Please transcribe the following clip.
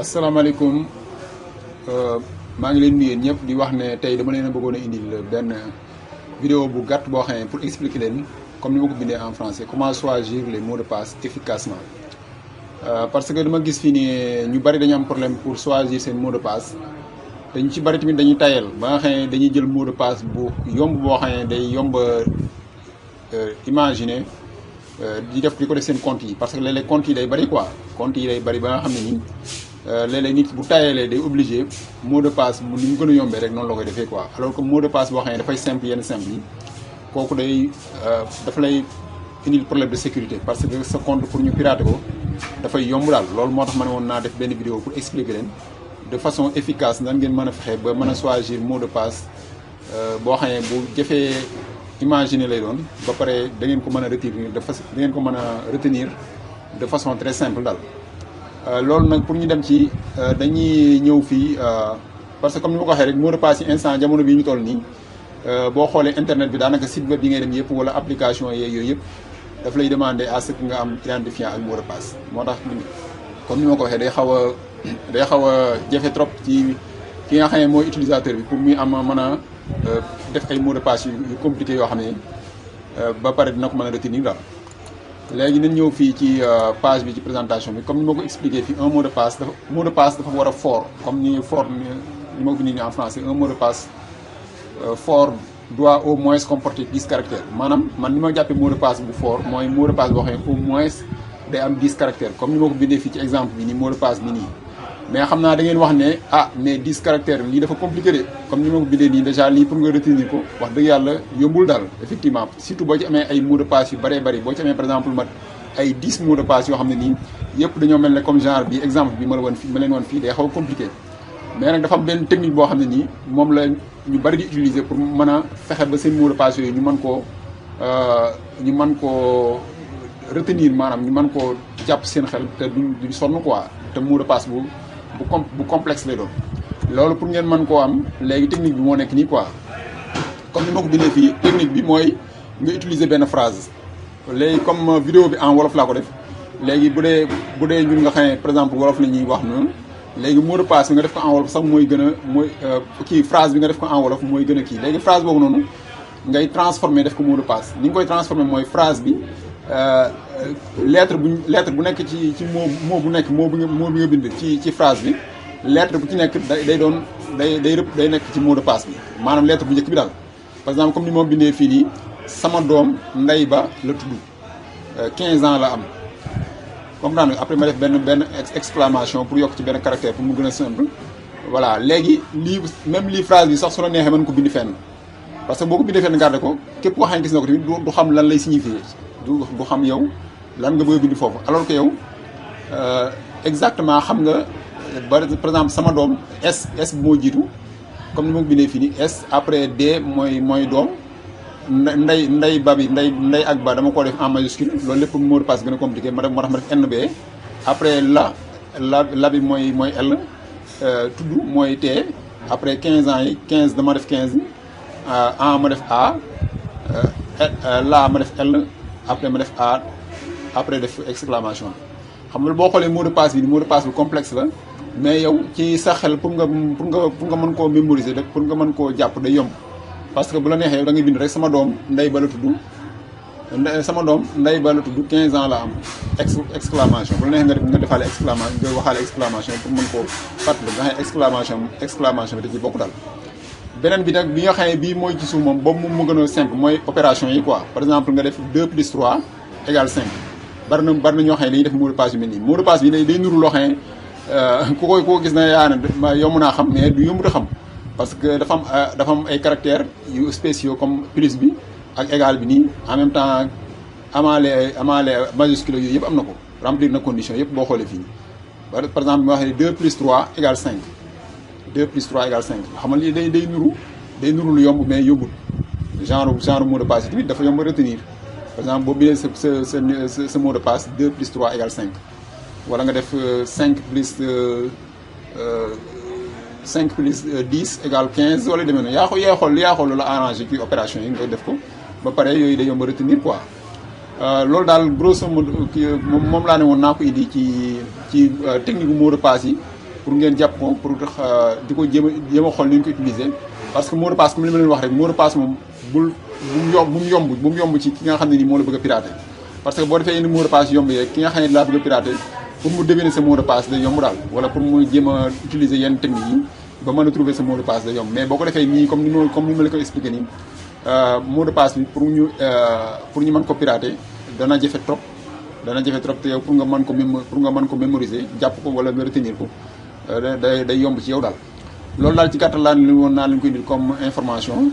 asalaamaaleykum maa ngi leen nuyu ñëpp di wax ne tey dama leen a bëggoon a indil benn vidéo bu gàtt boo xam ne pour expliquer leen comme ni ma ko bindee en français comment choisir les mots de passe efficacement parce que dama gis fii nii ñu bari dañu am problème pour choisir seen mot de passe te ñu ci bari tamit dañuy tayal ba nga xam ne dañuy jël mot de passe bu yomb boo xam ne day yomb imaginer di ko def seen compte yi parce que léeg-léeg compte yi day bari quoi compte yi day bari ba nga xam ne nii léeg-léeg nit bu tayalee day obligé mot de passe ni mu gën a yombee rek noonu la koy defee quoi alors que mot de passe boo xam ne dafay simple yenn simple yi kooku day dafa lay indil problème de sécurité parce que sa compte pour ñu pirater ko dafay yomb daal loolu moo tax ma ne woon naa def benn vidéo pour expliquer leen de façon efficace nan ngeen mën a fexe ba mën a choisir mot de passe boo xam ne bu jëfee imaginer lay doon ba pare da ngeen ko mën a retenir de façon très simple daal. loolu nag pour ñu dem ci dañuy ñëw fii parce que comme ni ma ko waxee rek mot de passe yi instant jamono bii ñu toll nii boo xoolee internet bi daanaka site web yi ngay dem yëpp wala application yooyu yëpp daf lay demander à ce que nga am identifiant ak mot de passe moo tax comme ni ma ko waxee day xaw a jafe trop ci ki nga xam ne mooy utilisateur bi pour muy am mën a def ay mot de passe yu compliqué yoo xam ne ba pare dina ko mën a retenir daal. léegi nañ ñëw fii ci page bi ci présentation bi comme ni ma ko expliqué fii un mot de passe dafa war a fort comme ni ma ko bindee nii en français un mot de passe fort doit au moins comporter 10 caractères maanaam man ni ma jàppee mot de passe bu fort mooy mot de passe boo xam ne au moins day am 10 caractères comme ni ma ko bindee fii ci exemple bi nii mot de passe bi nii. mais xam naa da ngeen wax ne mais 10 caractères lii dafa compliqué de comme ni ma ko bindee nii déjà lii pour nga retenir ko wax dëgg yàlla yombul daal effectivement surtout boo ci amee ay mots de passe yu bëree bëri boo ci amee par exemple mat ay 10 mots de passe yoo xam ne nii yëpp dañoo mel ne comme genre bi exemple bi ma leen woon fii day xaw a compliqué mais nag dafa am benn technique boo xam ne nii moom la ñu bëri di utiliser pour mën a fexe ba seen mots de passe yooyu ñu mën koo retenir maanaam ñu mën koo jàpp seen xel te duñ sonn quoi te mot de passe bu complexe lay doon loolu pour ngeen mën koo am léegi technique bi moo nekk nii quoi comme ni ma ko bindee fii technique bi mooy nga utiliser benn phrase léegi comme vidéo bi en wolof laa ko def léegi bu dee ñun nga xam ne par exemple wolof la ñuy wax noonu léegi mot de passe bi nga def ko en wolof sax mooy gën a phrase bi nga def ko en wolof mooy gën a kii léegi phrase boobu noonu ngay transformer def ko mot de passe ni nga koy transformer mooy phrase bi lettre bu nekk ci mot bu nekk mot bi nga bind ci phrase bi lettre bu ci nekk day nekk ci mot de passe bi maanaam lettre bu njëkk bi daal par exemple comme ni moom bindee fii nii sama doom Ndey Ba la tudd 15 ans la am comprendre nga après ma def benn exclamation pour yokk ci benn caractère pour mu gën a simple voilà léegi lii phrase bi sax su la neexee mën ko bind fenn parce que boo ko bindee fenn garder ko képp koo xam ne gis na ko tamit du xam lan lay signifier du xam yow lan nga bëgg a bind foofu alors que yow exactement xam nga par exemple sama doom S moo jiitu comme ni ma ko bindee fii nii S après D mooy doom ndey ba bi ndey ak ba dama ko def en majuscule loolu lépp mot de passe gën a compliqué moo tax ma def NB après la bi mooy L tudd mooy T après 15 ans yi 15 dama def 15 an ma def A la ma def L après ma def A après def exclamation xam nga boo xoolee mot de passe bu complexe la mais yow ci sa xel pour nga mën koo mémoriser rek pour nga mën koo jàpp day yomb parce que bu la neexee yow da ngay bind rek sama doom Ndey Ba la tudd 15 ans la am exclamation bu la neexee nga defaale exclamation nga waxaale exclamation pour mën koo fàttali nga xam exclamation bi da ci bokk daal. beneen bi nag bi nga xam ne bii mooy ci suuf moom boobu moom moo gën a simple mooy opération yi quoi par exemple nga def 2 plus 3 égale 5 bari na ñoo xam ne dañuy def mot de passe yu mel nii mot de passe bi day nuru loo xam ne ku ko gis na yaa ne yomb naa xam mais du yomb a xam parce que dafa am ay caractères yu spéciaux comme plus bi ak égal bi nii en même temps amaale majuscule yooyu yëpp am na ko remplir na condition yëpp boo xoolee fii par exemple bi nga xam ne 2 plus 3 égale 5 2 plus 3 égale 5 xam nga lii day nuru lu yomb mais yombul genre mot de passe yi tamit dafa yomb retenir par exemple boo bindee sa mot de passe 2 plus 3 égale 5 wala nga def 5 plus 10 égale 15 wala demee noonu yaa xool la arrangé ci opération yi nga def ko ba pare yooyu day yomb retenir quoi loolu daal grosso modo moom laa ne woon naa ko indi ci technique bu mot de passe yi pour ngeen jàpp ko pour di ko jéem a xool ni ñu ko utiliser. parce que mot de passe comme li ma leen wax rek mot de passe moom bu mu yomb ci ki nga xam ne nii moo la bëgg a pirater. parce que boo defee indi mot de passe yomb yi rek ki nga xam ne laa bëgg a pirater pour mu deviner sa mot de passe day yomb daal wala pour mu jéem a utiliser yenn techniques yi ba mën a trouver sa mot de passe day yomb mais boo ko defee nii comme ni ma la ko expliqué nii mot de passe bi pour ñu mën ko pirater dana jafe trop te yow pour nga mën ko mémoriser jàpp ko wala nga retenir ko day yomb ci yow daal loolu daal ci gàttal naa leen koy indil comme information.